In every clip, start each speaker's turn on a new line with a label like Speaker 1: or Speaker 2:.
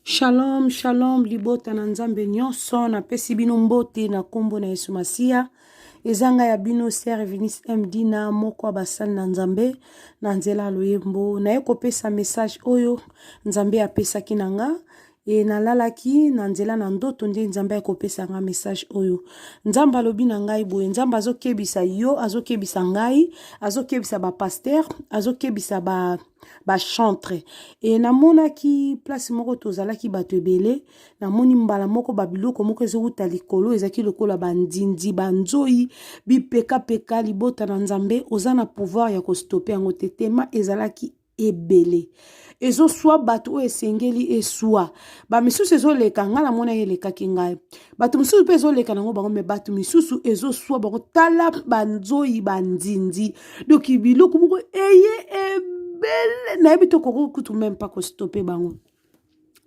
Speaker 1: Shalom, shalom libota na Nzambe nyonso, napesi bino mbote na nkombo na Yesu Masiya. Eza ngai ya bino Sœur Eunice MD na moko ya basali na Nzambe na nzela ya loyembo. Naye kopesa message oyo Nzambe apesaki na nga e nalalaki na nzela na ndoto nde Nzambe akopesa nga message oyo. Nzambe alobi na ngai boye, Nzambe azokebisa yo, azokebisa ngai, azokebisa ba pasteur, azokebisa ba ba chantre e namonaki place moko tozalaki bato ebele namoni mbala moko babiloko moko ezowuta likolo ezalaki lokola bandindi banzoi bipekapeka libota na nzambe oza na pouvoir ya kostope yango te tema ezalaki ebele ezoswa bato oyo esengeli eswa bamisusu ezoleka ngai namonaki elekaki ngai bato mosusu mpe ezoleka nango bango me bato misusu ezoswa bango tala banzoi bandindi donk biloko moko eye ebele nayebi tokoki kutu meme pa kostope bango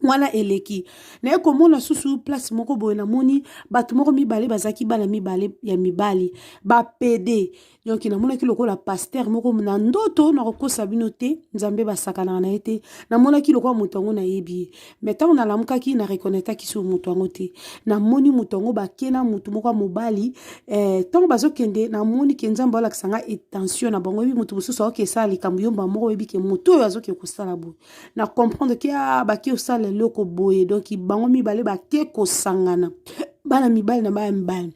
Speaker 1: wana eleki naye komona susu place moko boye namoni bato moko mibale bazalaki bana mibale ya mibali bapede donc namonaki lokola paster moko na ndoto nakokosa bino te nzambe basakanaka na ye te namonaki lokola moto yango nayebi ye me ntango nalamukaki na reconnectaki sur moto yango te namoni moto yango bake na moto moko ya mobali ntango eh, bazokende namoni ke nzambe alakisa nga etension na bango oyebi moto mosusu aoke esala likambo yomba moko oyebi ke moto oyo azoke kosala boye na comprendre ke ah, bake kosala eloko boye donc bango mibale bake kosangana bana mibali na bana mibali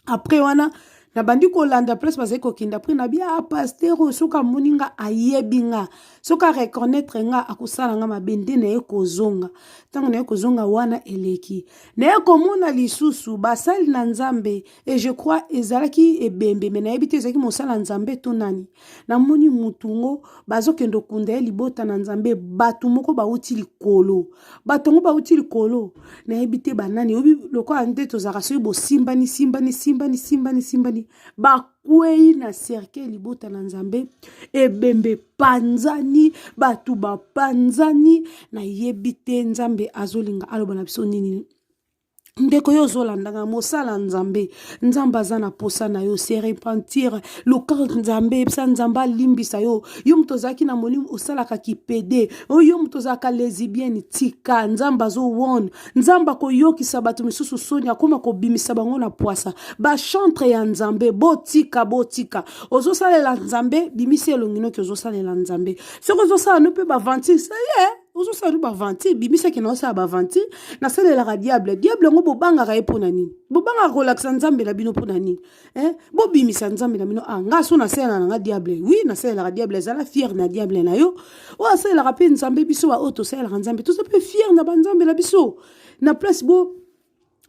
Speaker 1: après wana nabandi kolanda place bazali kokende apres nabi ah paster oyo soki amoni nga ayebi nga soki areconnaitre nga akosala nga mabe nde naye kozonga ntango naye kozonga wana eleki naye komona lisusu basali na nzambe et je crois ezalaki ebembe me nayebi te ezalaki mosala nzambe to nani namoni mutu ngo bazokende okunda ye libota na nzambe bato moko bauti likolo bato yango bauti likolo nayebi te banani oyebi lokola nde tozalaka soki bosimbani simbani simbani simbani simbani bakwei na cercueil libota na nzambe ebembe panzani bato bapanzani nayebi te nzambe azolinga aloba na biso nini ndeko yo ozolanda nga mosala nzambe nzambe aza na posa na yo se repentir luka nzambe yebisa nzambe alimbisa yo yo moto ozalaki na molimo osalaka kipede oyo yo moto ozalaka lesibienne tika nzambe azowon nzambe akoyokisa bato misusu soni akoma kobimisa bango na pwasa bachantre ya nzambe botika botika ozosalela nzambe bimisi elongi noki ozosalela nzambe soki ozosala no mpe baventure saye ozosala no baventure bimisaki na osala baventure nasalelaka diable diable yango bobangaka ye mpo na nini bobangaka kolakisa nzambe na bino mpo na nini eh? bobimisa nzambe na bino ah, nga so nasalela na nga diable wi nasalelaka diable ezala fiere na diable na yo oyo asalelaka mpe nzambe biso baoyo tosalelaka nzambe toza mpe fiere na banzambe na biso na place bo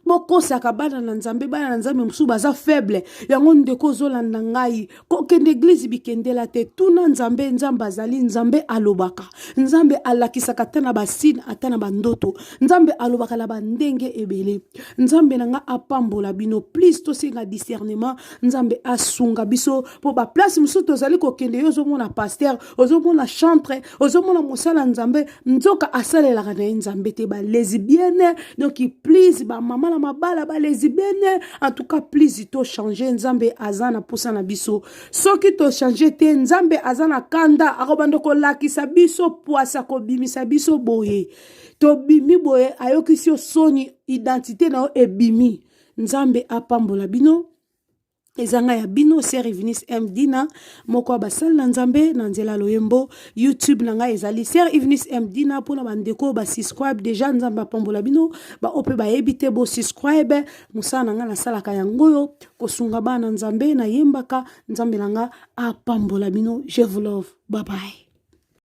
Speaker 1: bokosaka bana na nzambe bana na nzambe mosusu baza faible yango ndeko ozolanda ngai kokende eglize bikendela te tuna nzambe nzambe azali nzambe alobaka nzambe alakisaka ata na basine ata na bandoto nzambe alobaka na bandenge ebele nzambe na nga apambola bino please tosenga discernement nzambe asunga biso mpo baplace mosusu tozali kokende yo ozomona paster ozomona chantre ozomona mosala nzambe nzoka asalelaka na ye nzambe te balesibienne donc please bamama na mabala balesibienne en tout cas please tochange nzambe aza na mposa na biso soki tochange te nzambe aza na kanda akobanda kolakisa biso pwasa kobimisa biso boye tobimi boye ayokisi yo soni identite na yo ebimi nzambe apambola bino eza ngai ya bino sœur Eunice M Dina moko ya basali na Nzambe na nzela loyembo YouTube na ngai ezali sœur Eunice M Dina mpona bandeko ba subscribe deja Nzambe apambola bino ba oyo mpe bayebi te bo subscribe mosala na ngai nasalaka yango oyo kosunga bana Nzambe nayembaka Nzambe na ngai apambola bino je vous love bye bye.